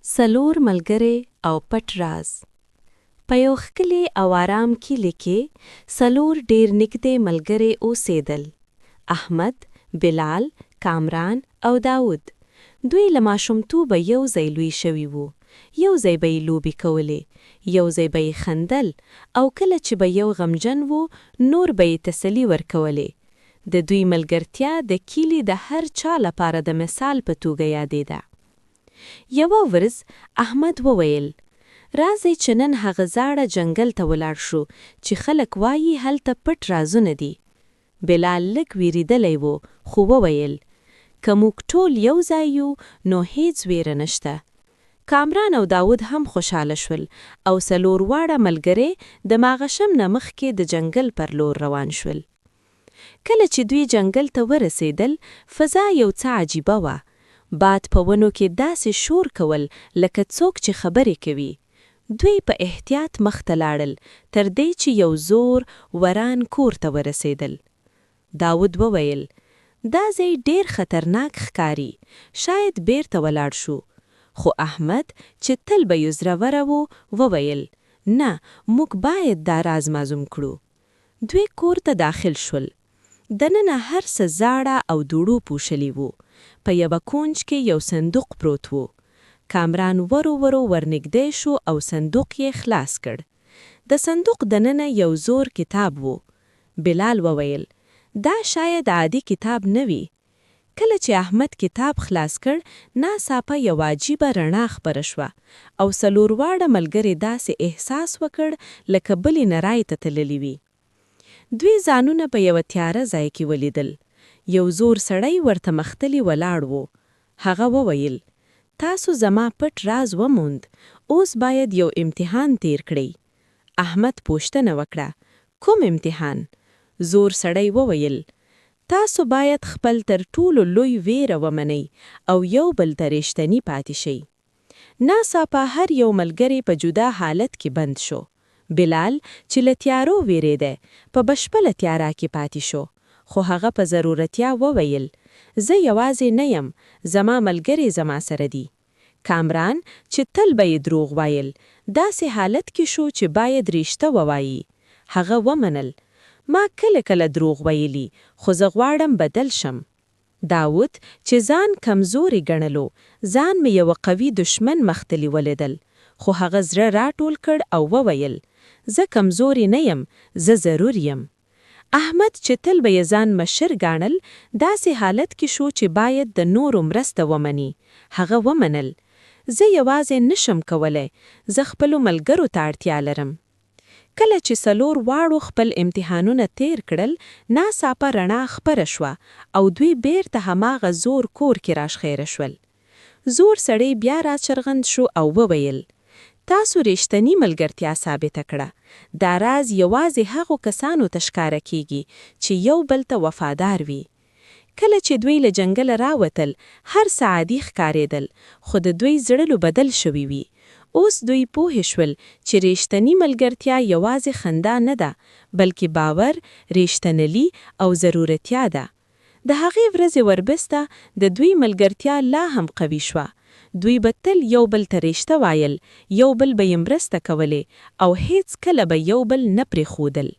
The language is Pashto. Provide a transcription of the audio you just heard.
څلور ملګری او پټ راز. په یو ښکلي او آرام کلي کې څلور ډېر نږدې ملګری اوسېدل، احمد، بلال، کامران او داود. دوی له ماشومتوبه یو ځای لوی شوي وو، یو ځای به یې لوبې کولې، یو ځای به یې خندل، او کله چې به یو غمجن و، نور به یې تسلي ورکولې. د دوی ملګرتیا د کلي د هر چا لپاره د مثال په توګه یادېده. یوه ورځ، احمد وویل، راځئ چې نن هغه زاړه جنګل ته ولاړ شو، چې خلک وايي هلته پټ رازونه دي. بلال لږ وېریدلی و، خو وویل، که موږ ټول یو ځای یو، نو هیڅ ویره نشته. کامران او داود هم خوشحاله شول، او څلورواړه ملګری د ماغښم نه مخکې د جنګل پر لور روان شول. کله چې دوی جنګل ته ورسېدل، فضا یو څه عجیبه وه. باد په ونو کې داسې شور کول لکه څوک چې خبرې کوي. دوی په احتیاط مخته لاړل، تر دې چې یو زور، وران کور ته ورسېدل. داود وویل، دا ځای ډېر خطرناک ښکاري، شاید بېرته ولاړ شو. خو احمد، چې تل به زړه وره و، وویل، نه، موږ باید دا راز معلوم کړو. دوی کور ته داخل شول. دننه هر څه زاړه او دوړو پوښلي وو. په یوه کونج کې یو صندوق پروت و. کامران ورو ورو ورنږدی شو او صندوق یې خلاص کړ. د صندوق دننه یو زور کتاب و. بلال وویل، دا شاید عادي کتاب نه وي. کله چې احمد کتاب خلاص کړ، ناڅاپه یوه عجیبه رڼا خپره شوه، او څلورواړه ملګری داسې احساس وکړ لکه بلې نرای ته تللي وي. دوی ځانونه په یوه تیاره ځای کې ولیدل. یو زور سړی ورته مختلي ولاړ و. هغه وویل، تاسو زما پټ راز وموند، اوس باید یو امتحان تیر کړئ. احمد پوښتنه وکړه، کوم امتحان؟ زور سړی وویل، تاسو باید خپل تر ټولو لوی ویره ومنئ او یو بل ته ریښتني پاتې شئ. ناڅاپه هر یو ملګری په جدا حالت کې بند شو. بلال، چې له تیارو ویریده، په بشپله تیارا کې پاتې شو، خو هغه په زرورتیا وویل، زه یوازې نه یم، زما ملګری زما سره دي. کامران، چې تل به یې دروغ وایل، داسې حالت کې شو چې باید ریښته ووايي. هغه ومنل، ما کله کله دروغ ویلي، خو زه غواړم بدل شم. داود، چې ځان کمزوری ګڼلو، ځان مې یوه قوي دښمن مختلي ولیدل، خو هغه زړه راټول کړ او وویل، زه کمزوری نه یم، زه ضرور یم. احمد، چې تل به یې ځان مشر ګاڼل، داسې حالت کې شو چې باید د نورو مرسته ومني. هغه ومنل، زه یوازې نشم کولی، زه خپلو ملګرو ته اړتیا لرم. کله چې څلور واړو خپل امتحانونه تیر کړل، ناڅاپه رڼا خپره شوه او دوی بیرته هماغه زور کور کې راښخیره شول. زور سړی بیا راڅرغند شو او وویل، تاسو ریښتني ملګرتیا ثابته کړه. دا راز یوازې هغو کسانو ته ښکاره کیږي چې یو بل ته وفادار وي. کله چې دوی له جنګله راوتل، هر څه عادي ښکارېدل، خو د دوی زړلو بدل شوي وي. اوس دوی پوه شول چې ریښتني ملګرتیا یوازې خندا نه ده، بلکې باور، ریښتنلي او زرورتیا ده. د هغې ورځې وربسته، د دوی ملګرتیا لا هم قوي شوه. دوی به تل یو بل ته ریښته وایل، یو بل به یې مرسته کولې، او هیڅ کله به یو بل نه پرېښودل.